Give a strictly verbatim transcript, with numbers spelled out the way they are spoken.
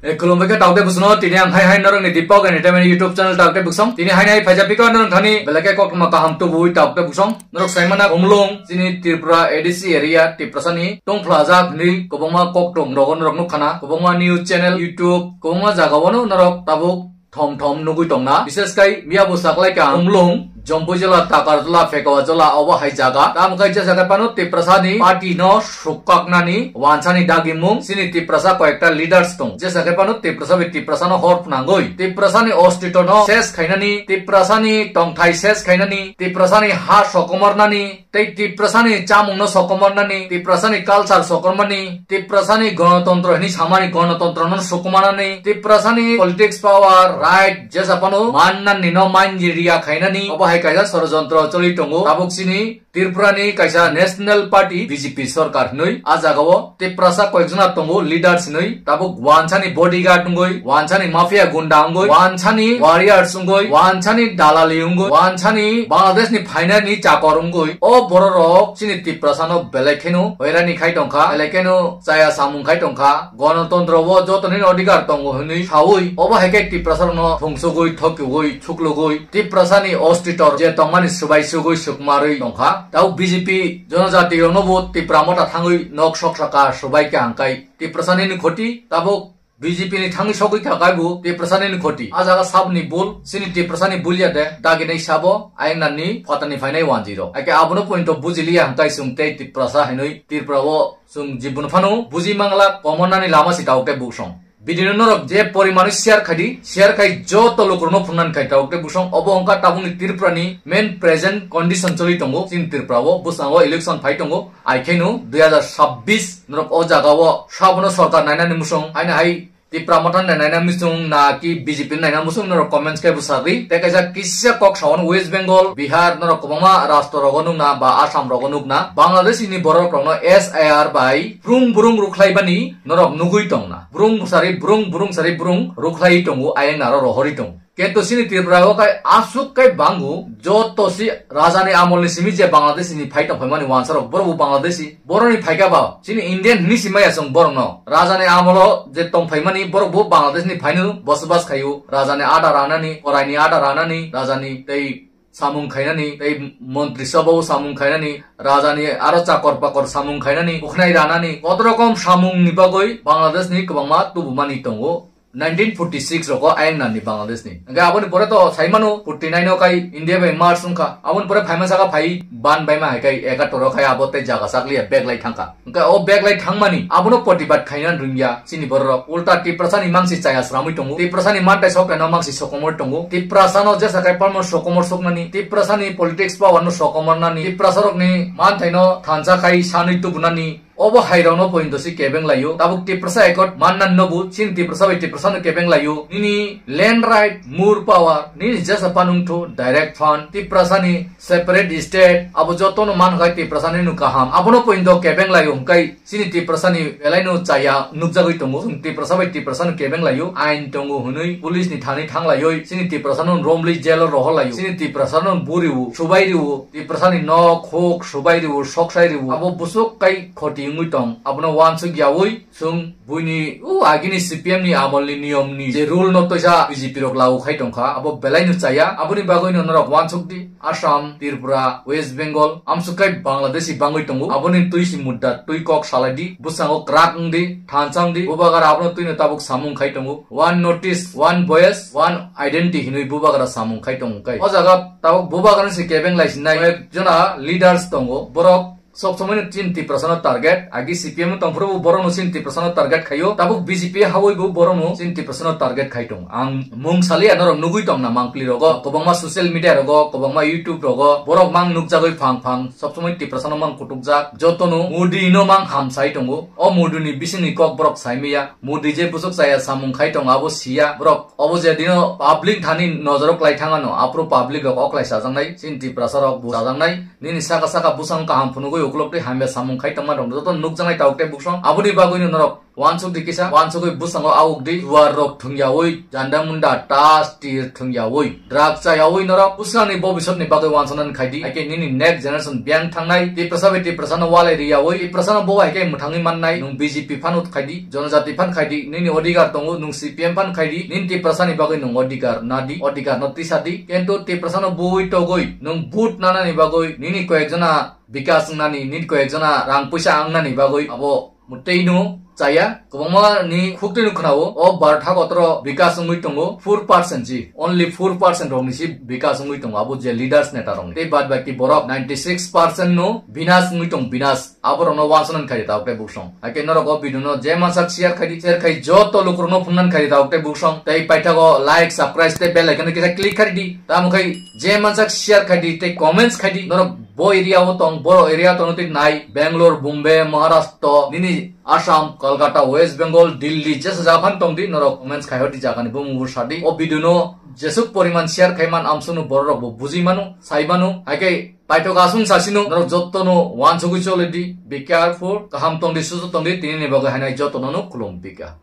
E, khulumbai khe tauk tei bwswkno, tini ang hai hai norokni Deepak Entertainment YouTube channel tauk tei bwswk. Tini hai hai phaijak piko norok thani belai khe koktwma kaham tubui tauk tei bwswk. Norok saimana Khumulwng chini Tripura A D C area Tiprasani tongphlajak hinwi kwbangma koktwm rogo norok nukha na. Kwbangma news channel, YouTube, kwbangma jagao no norok tabuk thom thom nugui tongna. Bishes kai miya bo saklai ka Khumulwng, Jampui jila, Takarjala, Phekwajala obo hai jaga. Tamo khe jesa khe phano Tiprasani party no sukkaknani wansani dagimung chini Tiprasa koyekta leaders tong. Jesa khe phano Tiprasa bai Tiprasano hor phnangwi, Tiprasani ostito no ses khainani, Tiprasani tongthai ses khainani, Tiprasani ha sokomornani, tei Tiprasani chamungno sokomornani, Tiprasani culture sokomornani, Tiprasani gonotontro hini samani gonotontrono sokomanani, Tiprasani politics power, right, jesa phano mannani no manjiriya khainani, obo hai kaisa sorojontro choli tongo. Tabuk chini Tripurani kaisa National Party B J P sorkar hinwi a jagao Tiprasa koyekjona tongo leaders hinwi, tabuk wansani bodyguard wngwi, wansani mafia gunda wngwi, wansani warriors wngwi, wansani dalali wngwi, wansani Bangladeshni phainani chakor wngwi, o bororok chini Tiprasano belai kheno hoirani khai tongkha, belai kheno chaya samung khai tongkha, gonotontro o jotoni odhikar tongo hinwi sawi, obo hai khe Tiprasarokno thungsugwi, thokiwi, chuklugwi, Tiprasani ostito je tongmani swbai sugwi sukmarwi tongkha. Tau B J P jonojati rokno bo Tipra Motha thangwi nok sok saka swbai khe hangkai Tiprasani ni khoti, tabuk B J P ni thangwi sogwi kha kaibo Tiprasani ni khoti. A jaga sabni bul, chini Tiprasani bul ya de, daginai sabo, ayang nani phatani phainai wanjwi rok. Ake abono point to bujiliya hangkai chwng tei Tiprasa hinwi Tripura o chwng jibun phano buji mangla, komornani lama si tau tei buksong. Video no norok je porimano share khai di, share khai joto lukurokno phunani khai tabuk tei bwswng obo wngkha tabukni Tripurani main present condition choli tongo. Chini Tripura o bwskango election phai tongo, ai khaino dui hazar sabbish norok o jaga o sabono sorkar nainani mwswng, haino hai Tipra Motha naina mwswng na ki B J P naina mwswng norok comments khe bwsagwi. Tei kaisa kisa kok saono West Bengal, Bihar norok kwbangma rastro rogo nukna ba Assam rogo nukna. Bangladesh ni borok rokno S I R bai brung brung rukhlai bani norok nugwi tongna. Brung sari brung, brung sari brung rukhlai tongo, ayang naro rohori tongo. Kento chini Tripura o kai aswk kai bango, joto si raja ni amol ni simi je Bangladesh ni phai tong phaimani wansa rok, borok bo Bangladeshi, borok ni phaika ba chini Indian hini si maya chwng borok no. Raja ni amol o je tong phaimani borok bo Bangladesh ni phaino bosbas khaio. Raja ni ada ranani, korai ni ada ranani, raja ni tei samung khainani, tei montri sabha o samung khainani, raja ni aro chakor pakor samung khainani, ukhnai ranani, kotorokom samung ni bagwi Bangladesh ni kwbangma tubumani tongo. Nineteen forty six rogo ayang nani Bangladesh ni. Hingke aboni pore to saimano forty nine o kai India bai merge wngkha. Aboni pore phaima saka phai ban baima hai kai ekator o kai abo tei jaga sakliya bag lai thangkha. Hingke o bag lai thangmani abono protibad khaina rwngya chini bororok. Ulta Tiprasani mangsi chaya sramwi tongo. Tiprasani mantai sokeno mangsi sokomor tongo. Tiprasano jesa kai palmo sokomor soknani. Tiprasani politics power no sokomor nani. Tiprasarokni manthaino thansa kai sanwi tubunani. Obo hai rokno pointo si kebeng laio. Tabuk Tiprasa Accord mannan nobu, chini Tiprasa bai Tiprasano kebeng laio. Nini land right, more power, nini jesa panungthu, direct fund, Tiprasani separate state, abo jotono man khai Tiprasani no kaham. Abono pointo kebeng laio hwnkhe chini Tiprasani belaino chaya nukjagwi tongo. Chwng Tiprasa bai Tiprasano kebeng laio, ain tongo hwnwi police ni thani thang laioi, chini Tiprasano romlwi jail o rohor laio. Chini Tiprasano buriwo, subai riwo, Tiprasani nok, huk, subai riwo, soksai riwo. Abo busuk kai khoti wngwi tong. Abono wansuk yaui, chwng buini, o, agini C P M ni amol ni niyom ni je rule no toisa B J P rok lagu khai tongkha. Abo belai no chaya. Aboni bagwi no norok wansuk di. Assam, Tripura, West Bengal, amsuk kai Bangladeshi bangwi tongo. Aboni twi si mudda, twi kok salai di. Bwskango kwrak wng di, thansa wng di. Bubagra abono twi no tabuk samung khai tongo. One North East, one voice, one identity hinwi bubagra samung khai tongo kai. O jaga tabuk bubagra se kebeng lai sinai. Koi ek jona leaders tongo. Borok sob somoi no chini Tiprasano target. Agi C P M tong phuru bo borok no chini Tiprasano target khaio. Tabuk B J P hawi bo borok no chini Tiprasano target khai tongo. Ang mung saliya norok nugui tong na mangpli rogo. Kwbangma social media rogo, kwbangma YouTube rogo. Borok mang nukjagwi phang phang. Sob somoi Tiprasano mang kutukjak. Jotono Modi no mang hamsai tongo. O Modi ni bisingni kok borok saimaya. Modi je busuk chaya samung khai tongo abo siya. Borok obo je dino public thani nojoro klai thangano. Aphuru public rok oklai sajaknai. Chini Tiprasa rok bo sajaknai. Nini saka saka bwsang kaham phunugwi uklok tei hamya samung khai tongma rok joto nukjaknai tabuk tei buksong. Aboni bagwi no norok wansuk di kisa, wansugwi bwskango auk di, duar rok thwngyawi, janda munda tas tir thwngyawi, drug chayawi norok bwskangni bobisot ni bagwi wansuknani khai di. Haikhe nini next generation biyang thangnai, Tiprasa bai Tiprasa no walai riyawi, Tiprasa no bo haikhe mwthangwi mannai, nwng B J P phano khai di, Jonojati phan khai di, nini odhikar tongo, nwng C P M phan khai di, nini Tiprasa ni bagwi nwng odhikar na di, odhikar no tisa di, kintu Tiprasa no bui togwi nwng vote nanani bagwi nini koyek jona bikas wngnani, nini koyek jona rang puisa wngnani bagwi abo mwtwi no chaya. Kwbangma ni khuk twi no khwnao, o Bharat hagotro bikas wngwi tongo four percent ji, only four percent rok ni si bikas wngwi tongo, abo je leaders neta rok ni. Tei bad baki borok ninety six percent no binas wngwi tong, binas. Aborokno wansuknani khai di tabuk tei buksong. Haikhe norok o video no je mansak share khai di, share khai joto lukurokno phunuknani khai di tabuk tei buksong. Tei paithago like, subscribe tei bell icon no kisa click khai di. Tamo khai je mansak share khai di tei comments khai di. Norok bo area o tong, boro area tongno twi nai, Bangalore, Bombay, Maharashtra, nini Assam, Kolkata, West Bengal, Delhi, jesa jaga phan tong di, norok comments khai hor di, jagani bumung bo sa di. O video no jesuk poriman share khai man amsukno bororok bo buji mano, sai mano. Haikhe paithok aswng sasino norok jotono wansugwi choli di, be careful, kaham tong di, sujuk tong di, tini ni bagwi hainai jotono no khulum bika.